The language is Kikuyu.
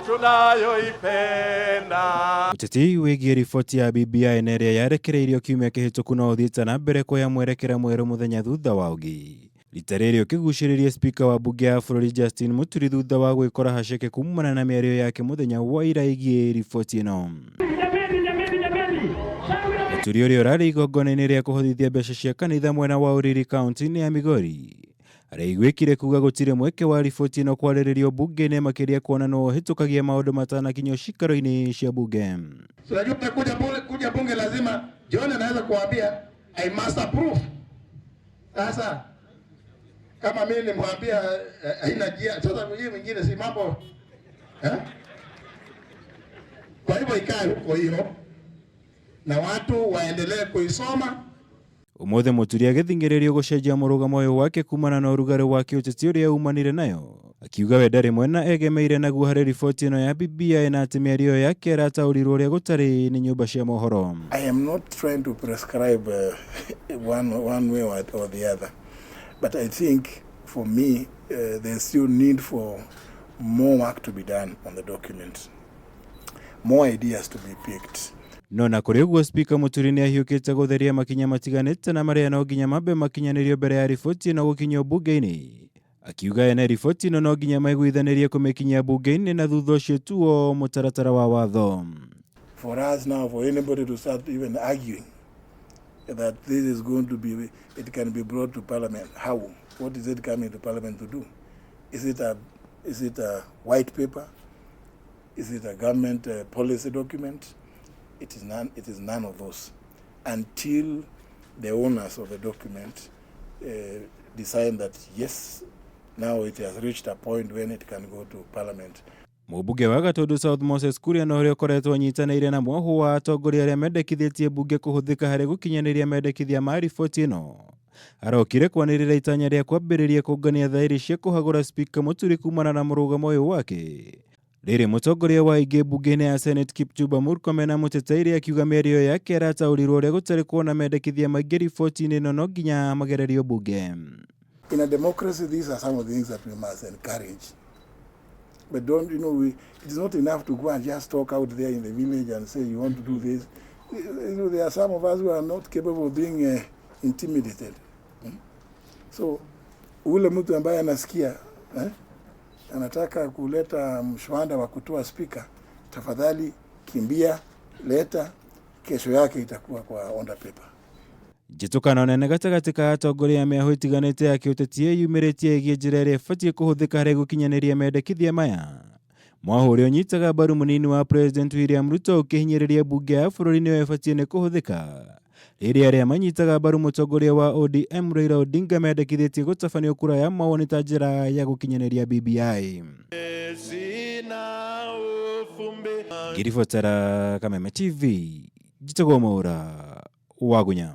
Tunayoipenda. Ũteti wĩgiĩ riboti ya BBI na ĩrĩa yarekereirio kiumia kĩhĩtũku no ũthiĩte na mbere kuoya mwerekera mwerũ mũthenya thutha wa ũngĩ. Rita rĩrĩ ũkĩgucĩrĩria spika wa mbunge ya bũrũri Justin Muturi thutha wa gwĩkora haceke kumana na mĩario yake mũthenya wa ira ĩgiĩ riboti ĩno. Mũturi ũrĩa ũrarĩ igongona-inĩ rĩa kũhothithia mbeca cia kanitha mwena wa Uriri kaunti-inĩ ya Migori araiguĩkire kuga gũtirĩ mweke wa riboti ĩno kwarĩrĩrio mbunge-inĩ makĩria kuona no ũhĩtũkagia maũndũ matanakinyio cikaro-inĩ cia mbunge. So unajua kuja bunge, kuja bunge lazima John anaweza kuambia I must approve. Sasa kama mimi nimwambia haina njia, sasa hii mwingine si mambo eh? Kwa hivyo ikae huko hiyo na watu waendelee kuisoma. Ũmũthĩ Mũturi agĩthing'ĩrĩrio gũcenjia mũrũgamo ũyũ wake kumana na ũrugarĩ wa kĩũteti ũrĩa umanire nayo, akiuga we ndarĩ mwena egemeire naguo harĩ riboti ĩno ya BBI na atĩ mĩario yake ĩrataũrirwo ũrĩa gũtarĩ nĩ nyũmba cia mohoro. I am not trying to prescribe one way or the other, but I think for me there's still need for more work to be done on the document, more ideas to be picked. No na kũrĩ ũguo Spika Mũturi nĩ ahiũkĩte gũtheria makinya matiganĩte na marĩa no nginya mambe makinyanĩrio mbere ya riboti ĩno gũkinyio mbunge-inĩ, akiuga ene riboti ĩno no nginya maiguithanĩrie kũmĩkinyia mbunge-inĩ na thutha ũcio tuo mũtaratara wa watho. For us now, for anybody to start even arguing that this is going to be, it can be brought to parliament, how? What is it coming to parliament to do? Is it a white paper? Is it a government policy document? It is none of those until the owners of the document decide that yes, now it has reached a point when it can go to parliament. Mũmbunge wa Gatundu South Moses Kuria na ũrĩa ũkoretwo anyitanĩire na mwahũ wa atongoria arĩa mendekithĩtie mbunge kũhũthĩka harĩ gũkinyanĩria mendekithia ma riboti ĩno, arokire kwanĩrĩra itanya rĩa kwambĩrĩria kũngania thaĩri cia kũhagũra Spika Mũturi kumana na mũrũgamo ũyũ wake. Rĩrĩ mũtongoria wa aingĩ mbunge-inĩ ya Senate Kipchumba Murkomen amũteteire, akiuga mĩario yake ĩrataũrirwo ũrĩa gũtarĩ kuona mendekithia maingĩ riboti-inĩ ĩno no nginya magererio mbunge. In a democracy, these are some of the things that we must encourage. But don't, you know, it is not enough to go and just talk out there in the village and say you want to do this. There are some of us who are not capable of being intimidated. So, ule mtu ambaye anasikia anataka kuleta mswada wa kutoa spika, tafadhali kimbia, leta, kesho yake itakuwa kwa order paper. Njĩtũkano nene gatagatĩ ka atongoria a mĩahũ ĩtiganĩte ya kĩũteti ĩyumĩrĩtie ĩgiĩ njĩra ĩrĩa ĩbatiĩ kũhũthĩka harĩ gũkinyanĩria mendekithia maya. Mwahũ ũrĩa ũnyitaga mbaru mũnini wa President William Ruto ũkĩhinyĩrĩria mbunge ya bũrũri nĩyo ĩbatiĩ nĩ kũhũthĩka, rĩrĩa arĩa manyitaga mbaru mũtongoria wa ODM Raila Odinga mendekithĩtie gũtabanio kura ya mawoni ta njĩra ya gũkinyanĩria BBI. Sina ufumbi. Ngĩribotera Kameme TV, njĩtagwo Mwaura Wagunya.